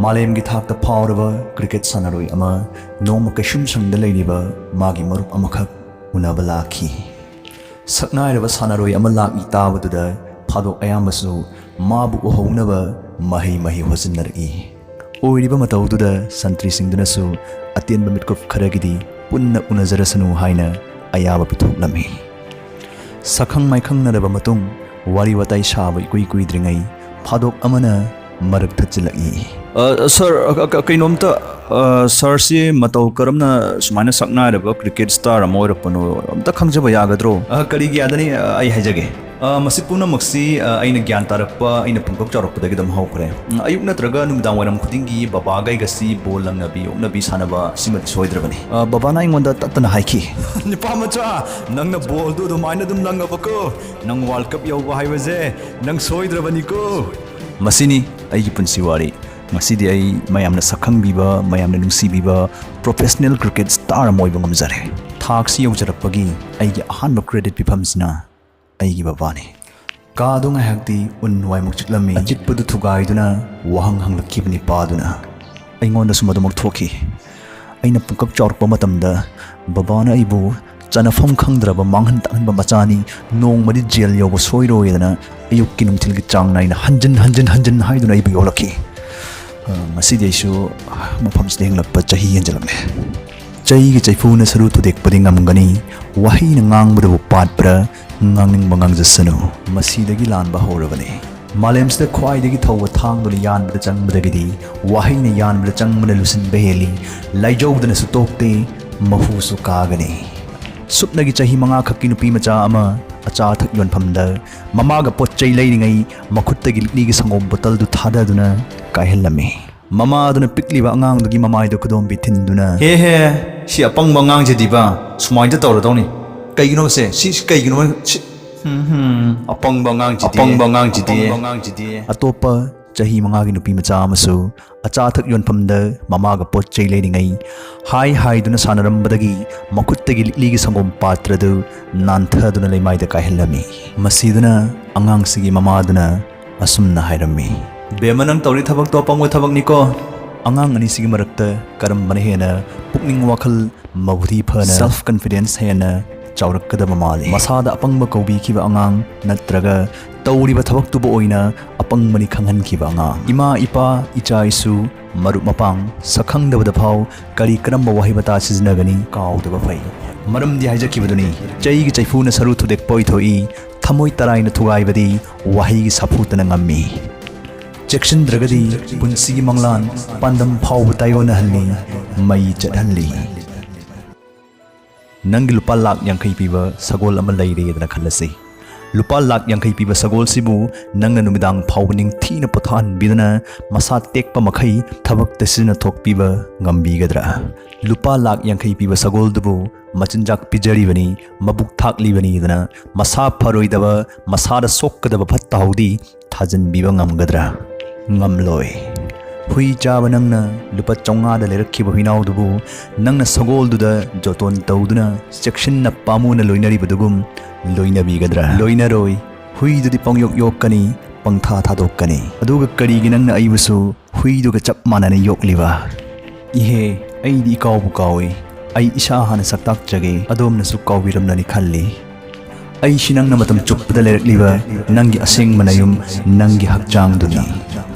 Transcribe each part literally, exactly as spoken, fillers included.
ꯃꯥꯂꯦꯝꯒꯤ ꯊꯥꯛꯇ ꯐꯥꯎꯔꯕ ꯀ꯭ꯔꯤꯀꯦꯠ ꯁꯥꯟꯅꯔꯣꯏ ꯑꯃ ꯅꯣꯡꯃ ꯀꯩꯁꯨꯝꯁꯪꯗ ꯂꯩꯔꯤꯕ ꯃꯥꯒꯤ ꯃꯔꯨꯞ ꯑꯃꯈꯛ ꯎꯅꯕ ꯂꯥꯛꯈꯤ꯫ ꯁꯛꯅꯥꯏꯔꯕ ꯁꯥꯟꯅꯔꯣꯏ ꯑꯃ ꯂꯥꯛꯏ ꯇꯥꯕꯗꯨꯗ ꯐꯥꯗꯣꯛ ꯑꯌꯥꯝꯕꯁꯨ ꯃꯥꯕꯨ ꯎꯍꯧꯅꯕ ꯃꯍꯩ ꯃꯍꯩ ꯍꯣꯠꯆꯤꯟꯅꯔꯛꯏ꯫ ꯑꯣꯏꯔꯤꯕ ꯃꯇꯧꯗꯨꯗ ꯁꯟꯇ꯭ꯔꯤꯁꯤꯡꯗꯨꯅꯁꯨ ꯑꯇꯦꯟꯕ ꯃꯤꯠꯀꯨꯞ ꯈꯔꯒꯤꯗꯤ ꯄꯨꯟꯅ ꯎꯅꯖꯔꯁꯅꯨ ꯍꯥꯏꯅ ꯑꯌꯥꯕ ꯄꯤꯊꯣꯛꯂꯝꯃꯤ꯫ ꯁꯛꯈꯪ ꯃꯥꯏꯈꯪꯅꯔꯕ ꯃꯇꯨꯡ ꯋꯥꯔꯤ ꯋꯥꯇꯥꯏ ꯁꯥꯕ ꯏꯀꯨꯏ ꯀꯨꯏꯗ꯭ꯔꯤꯉꯩ ꯐꯥꯗꯣꯛ ꯑꯃꯅ ꯃꯔꯛ ꯊꯠꯆꯤꯜꯂꯛꯏ꯫ "ꯑ, ꯁꯥꯔ, ꯑ, ꯀ-, ꯀꯩꯅꯣꯝꯇ, ꯑ, ꯁꯥꯔꯁꯤ ꯃꯇꯧ ꯀꯔꯝꯅ ꯁꯨꯃꯥꯏꯅ ꯁꯛꯅꯥꯏꯔꯕ ꯀ꯭ꯔꯤꯀꯦꯠ ꯁ꯭ꯇꯥꯔ ꯑꯃ ꯑꯣꯏꯔꯛꯄꯅꯣ ꯑꯝꯇ ꯈꯪꯖꯕ ꯌꯥꯒꯗ꯭ꯔꯣ?" "ꯑ, ꯀꯔꯤꯒꯤ ꯌꯥꯗꯅꯤ? ꯑ, ꯑꯩ ꯍꯥꯏꯖꯒꯦ꯫ ꯑ, ꯃꯁꯤ ꯄꯨꯝꯅꯃꯛꯁꯤ, ꯑ, ꯑꯩꯅ ꯒ꯭ꯌꯥꯟ ꯇꯥꯔꯛꯄ, ꯑꯩꯅ ꯄꯨꯡꯀꯛ ꯆꯥꯎꯔꯛꯄꯗꯒꯤ ꯑꯗꯨꯝ ꯍꯧꯈ꯭ꯔꯦ꯫ ꯎꯝ, ꯑꯌꯨꯛ ꯅꯠꯇ꯭ꯔꯒ ꯅꯨꯃꯤꯗꯥꯡ ꯋꯥꯏꯔꯝ ꯈꯨꯗꯤꯡꯒꯤ ꯕꯕꯥꯒ ꯑꯩꯒꯁꯤ ꯕꯣꯜ ꯂꯪꯅꯕꯤ, ꯑꯣꯛꯅꯕꯤ ꯁꯥꯟꯅꯕ ꯁꯤꯃꯗꯤ ꯁꯣꯏꯗ꯭ꯔꯕꯅꯤ꯫ ꯑ, ꯕꯕꯥꯅ ꯑꯩꯉꯣꯟꯗ ꯇꯠꯇꯅ ꯍꯥꯏꯈꯤ, "ꯅꯨꯄꯥ ꯃꯆꯥ, ꯅꯪꯅ ꯕꯣꯜꯗꯨ ꯑꯗꯨꯃꯥꯏꯅ ꯑꯗꯨꯝ ꯂꯪꯉꯕꯀꯣ, ꯅꯪ ꯋꯥꯔꯜ ꯀꯞ ꯌꯧꯕ ꯍꯥꯏꯕꯁꯦ ꯅꯪ ꯁꯣꯏꯗ꯭ꯔꯕꯅꯤꯀꯣ"꯫ ꯃꯁꯤꯅꯤ ꯑꯩꯒꯤ ꯄꯨꯟꯁꯤ ꯋꯥꯔꯤ꯫ ꯉꯁꯤꯗꯤ ꯑꯩ ꯃꯌꯥꯝꯅ ꯁꯛꯈꯪꯕꯤꯕ, ꯃꯌꯥꯝꯅ ꯅꯨꯡꯁꯤꯕꯤꯕ ꯄ꯭ꯔꯣꯐꯦꯁꯅꯦꯜ ꯀ꯭ꯔꯤꯀꯦꯠ ꯁ꯭ꯇꯥꯔ ꯑꯃ ꯑꯣꯏꯕ ꯉꯝꯖꯔꯦ꯫ ꯊꯥꯛꯁꯤ ꯌꯧꯖꯔꯛꯄꯒꯤ ꯑꯩꯒꯤ ꯑꯍꯥꯟꯕ ꯀ꯭ꯔꯦꯗꯤꯠ ꯄꯤꯐꯝꯁꯤꯅ ꯑꯩꯒꯤ ꯕꯕꯥꯅꯤ꯫ ꯀꯥꯗꯣ ꯉꯥꯏꯍꯥꯛꯇꯤ ꯎꯟ ꯋꯥꯏꯃꯨꯛ ꯆꯤꯛꯂꯝꯃꯤ꯫ ꯑꯆꯤꯛꯄꯗꯨ ꯊꯨꯒꯥꯏꯗꯨꯅ ꯋꯥꯍꯪ ꯍꯪꯂꯛꯈꯤꯕꯅꯤ ꯄꯥꯗꯨꯅ꯫ ꯑꯩꯉꯣꯟꯗꯁꯨ ꯃꯗꯨꯃꯛ ꯊꯣꯛꯈꯤ꯫ ꯑꯩꯅ ꯄꯨꯡꯀꯛ ꯆꯥꯎꯔꯛꯄ ꯃꯇꯝꯗ ꯕꯕꯥꯅ ꯑꯩꯕꯨ ꯆꯅꯐꯝ ꯈꯪꯗ꯭ꯔꯕ ꯃꯥꯡꯍꯟ ꯇꯥꯛꯍꯟꯕ ꯃꯆꯥꯅꯤ, ꯅꯣꯡꯃꯗꯤ ꯖꯦꯜ ꯌꯧꯕ ꯁꯣꯏꯔꯣꯏꯗꯅ ꯑꯌꯨꯛꯀꯤ ꯅꯨꯡꯊꯤꯜꯒꯤ ꯆꯥꯡ ꯅꯥꯏꯅ ꯍꯟꯖꯤꯟ ꯍꯟꯖꯤꯟ ꯍꯟꯖꯤꯟ ꯍꯥꯏꯗꯨꯅ ꯑꯩꯕꯨ ꯌꯣꯛꯂꯛꯈꯤ꯫ ꯑ, ꯉꯁꯤꯗꯤ ꯑꯩꯁꯨ ꯃꯐꯝꯁꯤꯗ ꯍꯤꯡꯂꯛꯄ ꯆꯍꯤ ꯍꯦꯟꯖꯜꯂꯛꯂꯦ꯫ ꯆꯩꯒꯤ ꯆꯩꯐꯨꯅ ꯁꯔꯨ ꯊꯨꯗꯦꯛꯄꯗꯤ ꯉꯝꯒꯅꯤ, ꯋꯥꯍꯩꯅ ꯉꯥꯡꯕꯗꯕꯨ ꯄꯥꯠꯄ꯭ꯔꯥ? ꯉꯥꯡꯅꯤꯡꯕ ꯉꯥꯡꯖꯁꯅꯨ꯫ ꯃꯁꯤꯗꯒꯤ ꯂꯥꯟꯕ ꯍꯧꯔꯕꯅꯤ꯫ ꯃꯥꯂꯦꯝꯁꯤꯗ ꯈ꯭ꯋꯥꯏꯗꯒꯤ ꯊꯧꯕ ꯊꯥꯡꯗꯨꯅ ꯌꯥꯟꯕꯗ ꯆꯪꯕꯗꯒꯤꯗꯤ ꯋꯥꯍꯩꯅ ꯌꯥꯟꯕꯗ ꯆꯪꯕꯅ ꯂꯨꯁꯤꯟꯕ ꯍꯦꯜꯂꯤ꯫ ꯂꯥꯏꯖꯧꯗꯅꯁꯨ ꯇꯣꯛꯇꯦ, ꯃꯍꯨꯁꯨ ꯀꯥꯒꯅꯤ꯫ ꯁꯨꯞꯅꯒꯤ ꯆꯍꯤ ꯃꯉꯥ ꯈꯛꯀꯤ ꯅꯨꯄꯤ ꯃꯆꯥ ꯑꯃ ꯑꯆꯥ ꯑꯊꯛ ꯌꯣꯟꯐꯝꯗ ꯃꯃꯥꯒ ꯄꯣꯠ ꯆꯩ ꯂꯩꯔꯤꯉꯩ ꯃꯈꯨꯠꯇꯒꯤ ꯂꯤꯛꯂꯤꯒꯤ ꯁꯪꯒꯣꯝ ꯕꯣꯇꯜꯗꯨ ꯊꯥꯗꯗꯨꯅ ꯀꯥꯏꯍꯜꯂꯝꯃꯤ꯫ ꯃꯃꯥꯗꯨꯅ ꯄꯤꯛꯂꯤꯕ ꯑꯉꯥꯡꯗꯨꯒꯤ ꯃꯃꯥꯏꯗ ꯈꯨꯗꯣꯝꯕꯤ ꯊꯤꯟꯗꯨꯅ, "ꯍꯦ ꯍꯦ, ꯁꯤ ꯑꯄꯪꯕ ꯑꯉꯥꯡꯁꯤꯗꯤꯕ ꯁꯨꯃꯥꯏꯅ ꯇꯧꯔꯗꯧꯅꯤ꯫ ꯀꯩꯒꯤꯅꯣ ꯁꯦ? ꯁꯤ, ꯁꯤ ꯀꯩꯒꯤꯅꯣ? ꯁꯤ, ꯍꯝ, ꯍꯝ, ꯑꯄꯪꯕ ꯑꯉꯥꯡꯁꯤꯗꯤ, ꯑꯄꯪꯕ ꯑꯉꯥꯡꯁꯤꯗꯤ, ꯑꯄꯪꯕ ꯑꯉꯥꯡꯁꯤꯗꯤ"꯫ ꯑꯇꯣꯞꯄ ꯆꯍꯤ ꯃꯉꯥꯒꯤ ꯅꯨꯄꯤ ꯃꯆꯥ ꯑꯃꯁꯨ ꯑꯆꯥ ꯑꯊꯛ ꯌꯣꯟꯐꯝꯗ ꯃꯃꯥꯒ ꯄꯣꯠ ꯆꯩ ꯂꯩꯔꯤꯉꯩ ꯍꯥꯏ ꯍꯥꯏꯗꯨꯅ ꯁꯥꯟꯅꯔꯝꯕꯗꯒꯤ ꯃꯈꯨꯠꯇꯒꯤ ꯂꯤꯛꯂꯤꯒꯤ ꯁꯪꯒꯣꯝ ꯄꯥꯇ꯭ꯔꯗꯨ ꯅꯥꯟꯊꯗꯨꯅ ꯂꯩꯃꯥꯏꯗ ꯀꯥꯏꯍꯜꯂꯝꯃꯤ꯫ ꯃꯁꯤꯗꯅ ꯑꯉꯥꯡꯁꯤꯒꯤ ꯃꯃꯥꯗꯨꯅ ꯑꯁꯨꯝꯅ ꯍꯥꯏꯔꯝꯃꯤ, ꯕꯦꯝꯃ, ꯅꯪ ꯇꯧꯔꯤ ꯊꯕꯛꯇꯣ ꯑꯄꯪꯕ ꯊꯕꯛꯅꯤꯀꯣ꯫ ꯑꯉꯥꯡ ꯑꯅꯤꯁꯤꯒꯤ ꯃꯔꯛꯇ ꯀꯔꯝꯕꯅ ꯍꯦꯟꯅ ꯄꯨꯛꯅꯤꯡ ꯋꯥꯈꯜ ꯃꯕꯨꯗꯤ ꯐꯅ, self confidence ꯍꯦꯟꯅ ꯆꯥꯎꯔꯛꯀꯗꯕ ꯃꯥꯜꯂꯤ? ꯃꯁꯥꯗ ꯑꯄꯪꯕ ꯀꯧꯕꯤꯈꯤꯕ ꯑꯉꯥꯡ, ꯅꯠꯇ꯭ꯔꯒ ꯇꯧꯔꯤꯕ ꯊꯕꯛꯇꯨꯕꯨ ꯑꯣꯏꯅ ꯑꯄꯪꯕꯅꯤ ꯈꯪꯍꯟꯈꯤꯕ ꯑꯉꯥꯡ? ꯏꯃꯥ, ꯏꯄꯥ, ꯏꯆꯥ, ꯏꯁꯨ, ꯃꯔꯨꯞ ꯃꯄꯥꯡ, ꯁꯛꯈꯪꯗꯕꯗ ꯐꯥꯎ ꯀꯔꯤ ꯀꯔꯝꯕ ꯋꯥꯍꯩ ꯋꯥꯇꯥ ꯁꯤꯖꯤꯟꯅꯒꯅꯤ ꯀꯥꯎꯗꯕ ꯐꯩ꯫ ꯃꯔꯝꯗꯤ ꯍꯥꯏꯖꯈꯤꯕꯗꯨꯅꯤ, ꯆꯩꯒꯤ ꯆꯩꯐꯨꯅ ꯁꯔꯨ ꯊꯨꯗꯦꯛꯄ ꯑꯣꯏꯊꯣꯛꯏ, ꯊꯃꯣꯏ ꯇꯔꯥꯏꯅ ꯊꯨꯒꯥꯏꯕꯗꯤ ꯋꯥꯍꯩꯒꯤ ꯁꯥꯐꯨꯇꯅ ꯉꯝꯃꯤ꯫ ꯆꯦꯛꯁꯤꯟꯗ꯭ꯔꯒꯗꯤ ꯄꯨꯟꯁꯤꯒꯤ ꯃꯪꯂꯥꯟ ꯄꯥꯟꯗꯝ ꯐꯥꯎꯕ ꯇꯥꯏꯑꯣꯟꯅꯍꯜꯂꯤ, ꯃꯩ ꯆꯠꯍꯜꯂꯤ꯫ ꯅꯪꯒꯤ ꯂꯨꯄꯥ ꯂꯥꯛ ꯌꯥꯡꯈꯩ ꯄꯤꯕ ꯁꯒꯣꯜ ꯑꯃ ꯂꯩꯔꯦꯗꯅ ꯈꯜꯂꯁꯤ꯫ ꯂꯨꯄꯥ ꯂꯥꯛ ꯌꯥꯡꯈꯩ ꯄꯤꯕ ꯁꯒꯣꯜꯁꯤꯕꯨ ꯅꯪꯅ ꯅꯨꯃꯤꯗꯥꯡ ꯐꯥꯎꯕ ꯅꯤꯡꯊꯤꯅ ꯄꯣꯊꯥꯍꯟꯕꯤꯗꯅ ꯃꯁꯥ ꯇꯦꯛꯄ ꯃꯈꯩ ꯊꯕꯛꯇ ꯁꯤꯖꯤꯟꯅꯊꯣꯛꯄꯤꯕ ꯉꯝꯕꯤꯒꯗ꯭ꯔꯥ? ꯂꯨꯄꯥ ꯂꯥꯛ ꯌꯥꯡꯈꯩ ꯄꯤꯕ ꯁꯒꯣꯜꯗꯨꯕꯨ ꯃꯆꯤꯟꯖꯥꯛ ꯄꯤꯖꯔꯤꯕꯅꯤ, ꯃꯕꯨꯛ ꯊꯥꯛꯂꯤꯕꯅꯤꯗꯅ ꯃꯁꯥ ꯐꯔꯣꯏꯗꯕ, ꯃꯁꯥꯗ ꯁꯣꯛꯀꯗꯕ ꯐꯠꯇ ꯍꯥꯎꯗꯤ ꯊꯥꯖꯤꯟꯕꯤꯕ ꯉꯝꯒꯗ꯭ꯔꯥ? ꯉꯝꯂꯣꯏ꯫ ꯍꯨꯏ ꯆꯥꯕ ꯅꯪꯅ ꯂꯨꯄꯥ ꯆꯥꯝꯃꯉꯥꯗ ꯂꯩꯔꯛꯈꯤꯕ ꯍꯨꯏꯅꯥꯎꯗꯨꯕꯨ ꯅꯪꯅ ꯁꯒꯣꯜꯗꯨꯗ ꯖꯣꯇꯣꯟ ꯇꯧꯗꯨꯅ ꯆꯦꯛꯁꯤꯟꯅ ꯄꯥꯝꯃꯨꯅ ꯂꯣꯏꯅꯔꯤꯕꯗꯨꯒꯨꯝ ꯂꯣꯏꯅꯕꯤꯒꯗ꯭ꯔꯥ? ꯂꯣꯏꯅꯔꯣꯏ꯫ ꯍꯨꯏꯗꯨꯗꯤ ꯄꯪꯌꯣꯛ ꯌꯣꯛꯀꯅꯤ, ꯄꯪꯊꯥ ꯊꯥꯗꯣꯛꯀꯅꯤ꯫ ꯑꯗꯨꯒ ꯀꯔꯤꯒꯤ ꯅꯪꯅ ꯑꯩꯕꯨꯁꯨ ꯍꯨꯏꯗꯨꯒ ꯆꯞ ꯃꯥꯟꯅꯅ ꯌꯣꯛꯂꯤꯕ? ꯏꯍꯦ, ꯑꯩꯗꯤ ꯏꯀꯥꯎꯕꯨ ꯀꯥꯎꯏ꯫ ꯑꯩ ꯏꯁꯥ ꯍꯥꯟꯅ ꯁꯛꯇꯥꯛꯆꯒꯦ, ꯑꯗꯣꯝꯅꯁꯨ ꯀꯥꯎꯕꯤꯔꯝꯂꯅꯤ ꯈꯜꯂꯤ꯫ ꯑꯩꯁꯤ ꯅꯪꯅ ꯃꯇꯝ ꯆꯨꯞꯄꯗ ꯂꯩꯔꯛꯂꯤꯕ ꯅꯪꯒꯤ ꯑꯁꯦꯡꯕ ꯅꯌꯨꯝ, ꯅꯪꯒꯤ ꯍꯛꯆꯥꯡꯗꯨꯅꯤ꯫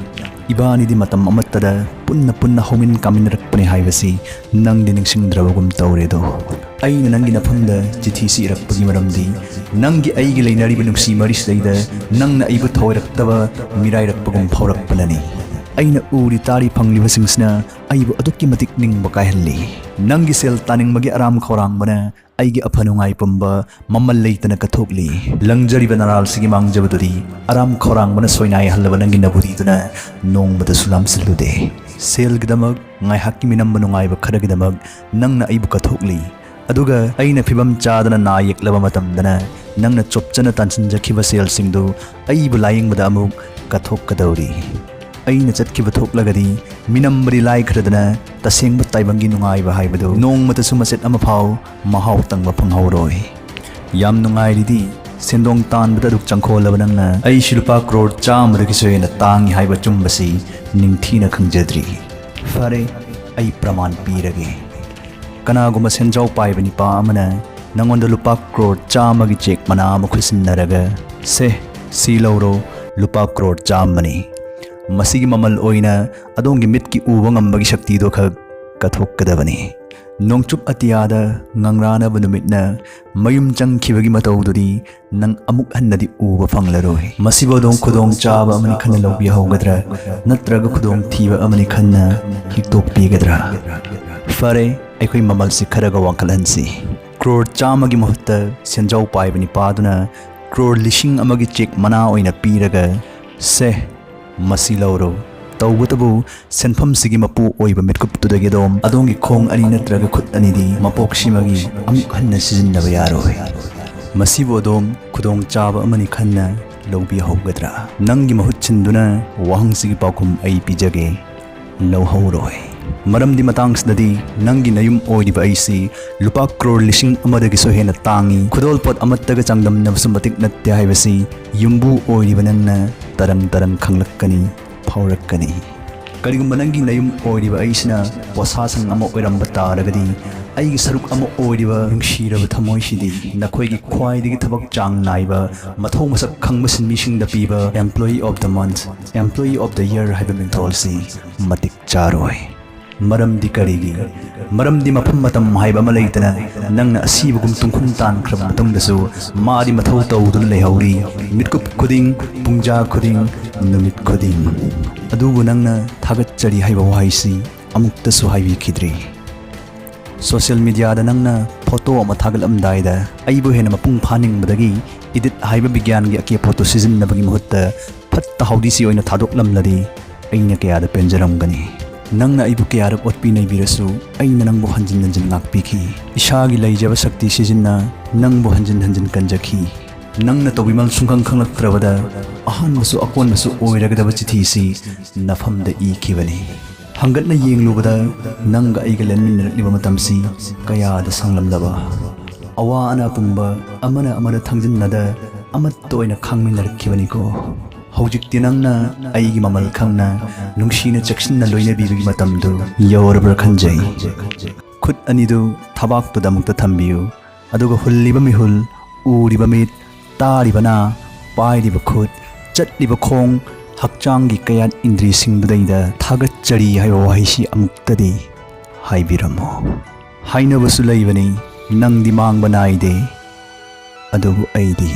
ꯏꯕꯥꯅꯤꯗꯤ ꯃꯇꯝ ꯑꯃꯠꯇꯗ ꯄꯨꯟꯅ ꯄꯨꯟꯅ ꯍꯧꯃꯤꯟ ꯀꯥꯃꯤꯟꯅꯔꯛꯄꯅꯤ ꯍꯥꯏꯕꯁꯤ ꯅꯪꯗꯤ ꯅꯤꯡꯁꯤꯡꯗ꯭ꯔꯕꯒꯨꯝ ꯇꯧꯔꯦꯗꯣ꯫ ꯑꯩꯅ ꯅꯪꯒꯤ ꯅꯐꯝꯗ ꯆꯤꯊꯤꯁꯤ ꯏꯔꯛꯄꯒꯤ ꯃꯔꯝꯗꯤ ꯅꯪꯒꯤ ꯑꯩꯒꯤ ꯂꯩꯅꯔꯤꯕ ꯅꯨꯡꯁꯤ ꯃꯔꯤꯁꯤꯗꯩꯗ ꯅꯪꯅ ꯑꯩꯕꯨ ꯊꯑꯣꯏꯔꯛꯇꯕ ꯃꯤꯔꯥꯏꯔꯛꯄꯒꯨꯝ ꯐꯥꯎꯔꯛꯄꯅꯅꯤ꯫ ꯑꯩꯅ ꯎꯔꯤ ꯇꯥꯔꯤ ꯐꯪꯂꯤꯕꯁꯤꯡꯁꯤꯅ ꯑꯩꯕꯨ ꯑꯗꯨꯛꯀꯤ ꯃꯇꯤꯛ ꯅꯤꯡꯕ ꯀꯥꯏꯍꯜꯂꯤ꯫ ꯅꯪꯒꯤ ꯁꯦꯜ ꯇꯥꯅꯤꯡꯕꯒꯤ ꯑꯔꯥꯝ ꯈꯧꯔꯥꯡꯕꯅ ꯑꯩꯒꯤ ꯑꯐ ꯅꯨꯡꯉꯥꯏ ꯄꯨꯝꯕ ꯃꯃꯜ ꯂꯩꯇꯅ ꯀꯠꯊꯣꯛꯂꯤ꯫ ꯂꯪꯖꯔꯤꯕ ꯅꯔꯥꯜꯁꯤꯒꯤ ꯃꯥꯡꯖꯕꯗꯨꯗꯤ ꯑꯔꯥꯝ ꯈꯧꯔꯥꯡꯕꯅ ꯁꯣꯏꯅꯥꯏꯍꯜꯂꯕ ꯅꯪꯒꯤ ꯅꯕꯨꯗꯤꯗꯨꯅ ꯅꯣꯡꯃꯇꯁꯨ ꯂꯥꯝꯁꯤꯜꯂꯨꯗꯦ꯫ ꯁꯦꯜꯒꯤꯗꯃꯛ, ꯉꯥꯏꯍꯥꯛꯀꯤ ꯃꯤꯅꯝꯕ ꯅꯨꯡꯉꯥꯏꯕ ꯈꯔꯒꯤꯗꯃꯛ ꯅꯪꯅ ꯑꯩꯕꯨ ꯀꯠꯊꯣꯛꯂꯤ꯫ ꯑꯗꯨꯒ ꯑꯩꯅ ꯐꯤꯕꯝ ꯆꯥꯗꯅ ꯅꯥ ꯌꯦꯛꯂꯕ ꯃꯇꯝꯗꯅ ꯅꯪꯅ ꯆꯣꯞꯆꯅ ꯇꯥꯟꯁꯤꯟꯖꯈꯤꯕ ꯁꯦꯜꯁꯤꯡꯗꯨ ꯑꯩꯕꯨ ꯂꯥꯌꯦꯡꯕꯗ ꯑꯃꯨꯛ ꯀꯠꯊꯣꯛꯀꯗꯧꯔꯤ꯫ ꯑꯩꯅ ꯆꯠꯈꯤꯕ ꯊꯣꯛꯂꯒꯗꯤ ꯃꯤꯅꯝꯕꯗꯤ ꯂꯥꯏꯈ꯭ꯔꯗꯅ ꯇꯁꯦꯡꯕ ꯇꯥꯏꯕꯪꯒꯤ ꯅꯨꯡꯉꯥꯏꯕ ꯍꯥꯏꯕꯗꯨ ꯅꯣꯡꯃꯇꯁꯨ ꯃꯆꯦꯠ ꯑꯃꯐꯥꯎ ꯃꯍꯥꯎ ꯇꯪꯕ ꯐꯪꯍꯧꯔꯣꯏ꯫ ꯌꯥꯝ ꯅꯨꯡꯉꯥꯏꯔꯤꯗꯤ ꯁꯦꯟꯗꯣꯡ ꯇꯥꯟꯕꯗ ꯑꯗꯨꯛ ꯆꯪꯈꯣꯜꯂꯕ ꯅꯪꯅ ꯑꯩꯁꯤ ꯂꯨꯄꯥ ꯀ꯭ꯔꯣꯔ ꯆꯥꯝꯃꯗꯒꯤꯁꯨ ꯍꯦꯟꯅ ꯇꯥꯡꯏ ꯍꯥꯏꯕ ꯑꯆꯨꯝꯕꯁꯤ ꯅꯤꯡꯊꯤꯅ ꯈꯪꯖꯗ꯭ꯔꯤ꯫ ꯐꯔꯦ, ꯑꯩ ꯄ꯭ꯔꯃꯥꯟ ꯄꯤꯔꯒꯦ꯫ ꯀꯅꯥꯒꯨꯝꯕ ꯁꯦꯟꯖꯥꯎ ꯄꯥꯏꯕ ꯅꯤꯄꯥ ꯑꯃꯅ ꯅꯉꯣꯟꯗ ꯂꯨꯄꯥ ꯀ꯭ꯔꯣꯔ ꯆꯥꯝꯃꯒꯤ ꯆꯦꯛ ꯃꯅꯥ ꯑꯃ ꯈꯨꯠꯁꯤꯟꯅꯔꯒ, "ꯁꯦ, ꯁꯤ ꯂꯧꯔꯣ, ꯂꯨꯄꯥ ꯀ꯭ꯔꯣꯔ ꯆꯥꯝꯃꯅꯤ꯫ ꯃꯁꯤꯒꯤ ꯃꯃꯜ ꯑꯣꯏꯅ ꯑꯗꯣꯝꯒꯤ ꯃꯤꯠꯀꯤ ꯎꯕ ꯉꯝꯕꯒꯤ ꯁꯛꯇꯤꯗꯣ ꯈꯛ ꯀꯠꯊꯣꯛꯀꯗꯕꯅꯤ"꯫ ꯅꯣꯡꯆꯨꯞ ꯑꯇꯤꯌꯥꯗ ꯉꯪꯔꯥꯅꯕ ꯅꯨꯃꯤꯠꯅ ꯃꯌꯨꯝ ꯆꯪꯈꯤꯕꯒꯤ ꯃꯇꯧꯗꯨꯗꯤ ꯅꯪ ꯑꯃꯨꯛ ꯍꯟꯅꯗꯤ ꯎꯕ ꯐꯪꯂꯔꯣꯏ꯫ ꯃꯁꯤꯕꯨ ꯑꯗꯣꯝ ꯈꯨꯗꯣꯡ ꯆꯥꯕ ꯑꯃꯅꯤ ꯈꯟꯅ ꯂꯧꯕꯤꯍꯧꯒꯗ꯭ꯔꯥ, ꯅꯠꯇ꯭ꯔꯒ ꯈꯨꯗꯣꯡ ꯊꯤꯕ ꯑꯃꯅꯤ ꯈꯟꯅ ꯍꯤꯛꯇꯣꯛꯄꯤꯒꯗ꯭ꯔꯥ? ꯐꯔꯦ, ꯑꯩꯈꯣꯏ ꯃꯃꯜꯁꯤ ꯈꯔꯒ ꯋꯥꯡꯈꯠꯍꯟꯁꯤ꯫ ꯀ꯭ꯔꯣꯔ ꯆꯥꯝꯃꯒꯤ ꯃꯍꯨꯠꯇ ꯁꯦꯟꯖꯥꯎ ꯄꯥꯏꯕ ꯅꯤꯄꯥꯗꯨꯅ ꯀ꯭ꯔꯣꯔ ꯂꯤꯁꯤꯡ ꯑꯃꯒꯤ ꯆꯦꯛ ꯃꯅꯥ ꯑꯣꯏꯅ ꯄꯤꯔꯒ, "ꯁꯦ, ꯃꯁꯤ ꯂꯧꯔꯣ"꯫ ꯇꯧꯕꯇꯕꯨ ꯁꯦꯟꯐꯝꯁꯤꯒꯤ ꯃꯄꯨ ꯑꯣꯏꯕ ꯃꯤꯠꯀꯨꯞꯇꯨꯗꯒꯤ ꯑꯗꯣꯝ ꯑꯗꯣꯝꯒꯤ ꯈꯣꯡ ꯑꯅꯤ ꯅꯠꯇ꯭ꯔꯒ ꯈꯨꯠ ꯑꯅꯤꯗꯤ ꯃꯄꯣꯛꯁꯤꯃꯒꯤ ꯑꯃꯨꯛ ꯍꯟꯅ ꯁꯤꯖꯤꯟꯅꯕ ꯌꯥꯔꯣꯏ꯫ ꯃꯁꯤꯕꯨ ꯑꯗꯣꯝ ꯈꯨꯗꯣꯡ ꯆꯥꯕ ꯑꯃꯅꯤ ꯈꯟꯅ ꯂꯧꯕꯤꯍꯧꯒꯗ꯭ꯔꯥ? ꯅꯪꯒꯤ ꯃꯍꯨꯠ ꯁꯤꯟꯗꯨꯅ ꯋꯥꯍꯪꯁꯤꯒꯤ ꯄꯥꯎꯈꯨꯝ ꯑꯩ ꯄꯤꯖꯒꯦ꯫ ꯂꯧꯍꯧꯔꯣꯏ꯫ ꯃꯔꯝꯗꯤ ꯃꯇꯥꯡꯁꯤꯗꯗꯤ ꯅꯪꯒꯤ ꯅꯌꯨꯝ ꯑꯣꯏꯔꯤꯕ ꯑꯩꯁꯤ ꯂꯨꯄꯥ ꯀ꯭ꯔꯣꯔ ꯂꯤꯁꯤꯡ ꯑꯃꯗꯒꯤꯁꯨ ꯍꯦꯟꯅ ꯇꯥꯡꯏ, ꯈꯨꯗꯣꯜꯄꯣꯠ ꯑꯃꯠꯇꯒ ꯆꯥꯡꯗꯝꯅꯕꯁꯨ ꯃꯇꯤꯛ ꯅꯠꯇꯦ ꯍꯥꯏꯕꯁꯤ ꯌꯨꯝꯕꯨ ꯑꯣꯏꯔꯤꯕ ꯅꯪꯅ ꯇꯔꯪ ꯇꯔꯪ ꯈꯪꯂꯛꯀꯅꯤ, ꯐꯥꯎꯔꯛꯀꯅꯤ꯫ ꯀꯔꯤꯒꯨꯝꯕ ꯅꯪꯒꯤ ꯅꯌꯨꯝ ꯑꯣꯏꯔꯤꯕ ꯑꯩꯁꯤꯅ ꯄꯣꯁꯥꯁꯪ ꯑꯃ ꯑꯣꯏꯔꯝꯕ ꯇꯥꯔꯒꯗꯤ, ꯑꯩꯒꯤ ꯁꯔꯨꯛ ꯑꯃ ꯑꯣꯏꯔꯤꯕ ꯅꯨꯡꯁꯤꯔꯕ ꯊꯃꯣꯏꯁꯤꯗꯤ ꯅꯈꯣꯏꯒꯤ ꯈ꯭ꯋꯥꯏꯗꯒꯤ ꯊꯕꯛ ꯆꯥꯡ ꯅꯥꯏꯕ, ꯃꯊꯧ ꯃꯁꯛ ꯈꯪꯕ ꯁꯤꯟꯃꯤꯁꯤꯡꯗ ꯄꯤꯕ Employee of the Month, Employee of the Year ꯍꯥꯏꯕ ꯃꯤꯡꯊꯣꯜꯁꯤ ꯃꯇꯤꯛ ꯆꯥꯔꯣꯏ꯫ ꯃꯔꯝꯗꯤ ꯀꯔꯤꯒꯤ? ꯃꯔꯝꯗꯤ ꯃꯐꯝ ꯃꯇꯝ ꯍꯥꯏꯕ ꯑꯃ ꯂꯩꯇꯅ, ꯅꯪꯅ ꯑꯁꯤꯕꯒꯨꯝ ꯇꯨꯡꯈꯨꯝ ꯇꯥꯟꯈ꯭ꯔꯕ ꯃꯇꯨꯡꯗꯁꯨ ꯃꯥꯗꯤ ꯃꯊꯧ ꯇꯧꯗꯨꯅ ꯂꯩꯍꯧꯔꯤ, ꯃꯤꯠꯀꯨꯞ ꯈꯨꯗꯤꯡ, ꯄꯨꯡꯖꯥ ꯈꯨꯗꯤꯡ, ꯅꯨꯃꯤꯠ ꯈꯨꯗꯤꯡ꯫ ꯑꯗꯨꯕꯨ ꯅꯪꯅ "ꯊꯥꯒꯠꯆꯔꯤ" ꯍꯥꯏꯕ ꯋꯥꯍꯩꯁꯤ ꯑꯃꯨꯛꯇꯁꯨ ꯍꯥꯏꯕꯤꯈꯤꯗ꯭ꯔꯤ꯫ ꯁꯣꯁꯤꯌꯦꯜ ꯃꯤꯗꯤꯌꯥꯗ ꯅꯪꯅ ꯐꯣꯇꯣ ꯑꯃ ꯊꯥꯒꯠꯂꯝꯗꯥꯏꯗ ꯑꯩꯕꯨ ꯍꯦꯟꯅ ꯃꯄꯨꯡ ꯐꯥꯅꯤꯡꯕꯗꯒꯤ ꯏꯗꯤꯠ ꯍꯥꯏꯕ ꯕꯤꯒ꯭ꯌꯥꯟꯒꯤ ꯑꯀꯦ ꯑꯄꯣꯠꯇꯨ ꯁꯤꯖꯤꯟꯅꯕꯒꯤ ꯃꯍꯨꯠꯇ ꯐꯠꯇ ꯍꯥꯎꯗꯤꯁꯤ ꯑꯣꯏꯅ ꯊꯥꯗꯣꯛꯂꯝꯂꯗꯤ ꯑꯩꯅ ꯀꯌꯥꯗ ꯄꯦꯟꯖꯔꯝꯒꯅꯤ꯫ ꯅꯪꯅ ꯑꯩꯕꯨ ꯀꯌꯥꯔꯛ ꯑꯣꯠꯄꯤ ꯅꯩꯕꯤꯔꯁꯨ ꯑꯩꯅ ꯅꯪꯕꯨ ꯍꯟꯖꯤꯟ ꯍꯟꯖꯤꯟ ꯉꯥꯛꯄꯤꯈꯤ꯫ ꯏꯁꯥꯒꯤ ꯂꯩꯖꯕ ꯁꯛꯇꯤ ꯁꯤꯖꯤꯟꯅ ꯅꯪꯕꯨ ꯍꯟꯖꯤꯟ ꯍꯟꯖꯤꯟ ꯀꯟꯖꯈꯤ꯫ ꯅꯪꯅ ꯇꯧꯕꯤꯃꯜ ꯁꯨꯡꯈꯪ ꯈꯪꯂꯛꯇ꯭ꯔꯕꯗ ꯑꯍꯥꯟꯕꯁꯨ ꯑꯀꯣꯟꯕꯁꯨ ꯑꯣꯏꯔꯒꯗꯕ ꯆꯤꯊꯤꯁꯤ ꯅꯐꯝꯗ ꯏꯈꯤꯕꯅꯤ꯫ ꯍꯪꯒꯠꯅ ꯌꯦꯡꯂꯨꯕꯗ ꯅꯪꯒ ꯑꯩꯒ ꯂꯦꯟꯃꯤꯟꯅꯔꯛꯂꯤꯕ ꯃꯇꯝꯁꯤ ꯀꯌꯥꯗ ꯁꯥꯡꯂꯝꯂꯕ꯫ ꯑꯋꯥ ꯑꯅꯥ ꯄꯨꯝꯕ ꯑꯃꯅ ꯑꯃꯗ ꯊꯥꯡꯖꯤꯟꯅꯗ ꯑꯃꯠꯇ ꯑꯣꯏꯅ ꯈꯥꯡꯃꯤꯟꯅꯔꯛꯈꯤꯕꯅꯤꯀꯣ꯫ ꯍꯧꯖꯤꯛꯇꯤ ꯅꯪꯅ ꯑꯩꯒꯤ ꯃꯃꯜ ꯈꯪꯅ ꯅꯨꯡꯁꯤꯅ ꯆꯦꯛꯁꯤꯟꯅ ꯂꯣꯏꯅꯕꯤꯕꯒꯤ ꯃꯇꯝꯗꯨ ꯌꯧꯔꯕ꯭ꯔꯥ ꯈꯟꯖꯩ꯫ ꯈꯨꯠ ꯑꯅꯤꯗꯨ ꯊꯕꯥꯛꯇꯨꯗ ꯑꯃꯨꯛꯇ ꯊꯝꯕꯤꯌꯨ꯫ ꯑꯗꯨꯒ ꯍꯨꯜꯂꯤꯕ ꯃꯤꯍꯨꯜ, ꯎꯔꯤꯕ ꯃꯤꯠ, ꯇꯥꯔꯤꯕ ꯅꯥ, ꯄꯥꯏꯔꯤꯕ ꯈꯨꯠ, ꯆꯠꯂꯤꯕ ꯈꯣꯡ, ꯍꯛꯆꯥꯡꯒꯤ ꯀꯌꯥꯠ ꯏꯟꯗ꯭ꯔꯤꯁꯤꯡꯗꯨꯗꯩꯗ "ꯊꯥꯒꯠꯆꯔꯤ" ꯍꯥꯏꯕ ꯋꯥꯍꯩꯁꯤ ꯑꯃꯨꯛꯇꯗꯤ ꯍꯥꯏꯕꯤꯔꯝꯃꯨ꯫ ꯍꯥꯏꯅꯕꯁꯨ ꯂꯩꯕꯅꯤ, "ꯅꯪꯗꯤ ꯃꯥꯡꯕ ꯅꯥꯏꯗꯦ, ꯑꯗꯨꯕꯨ ꯑꯩꯗꯤ"꯫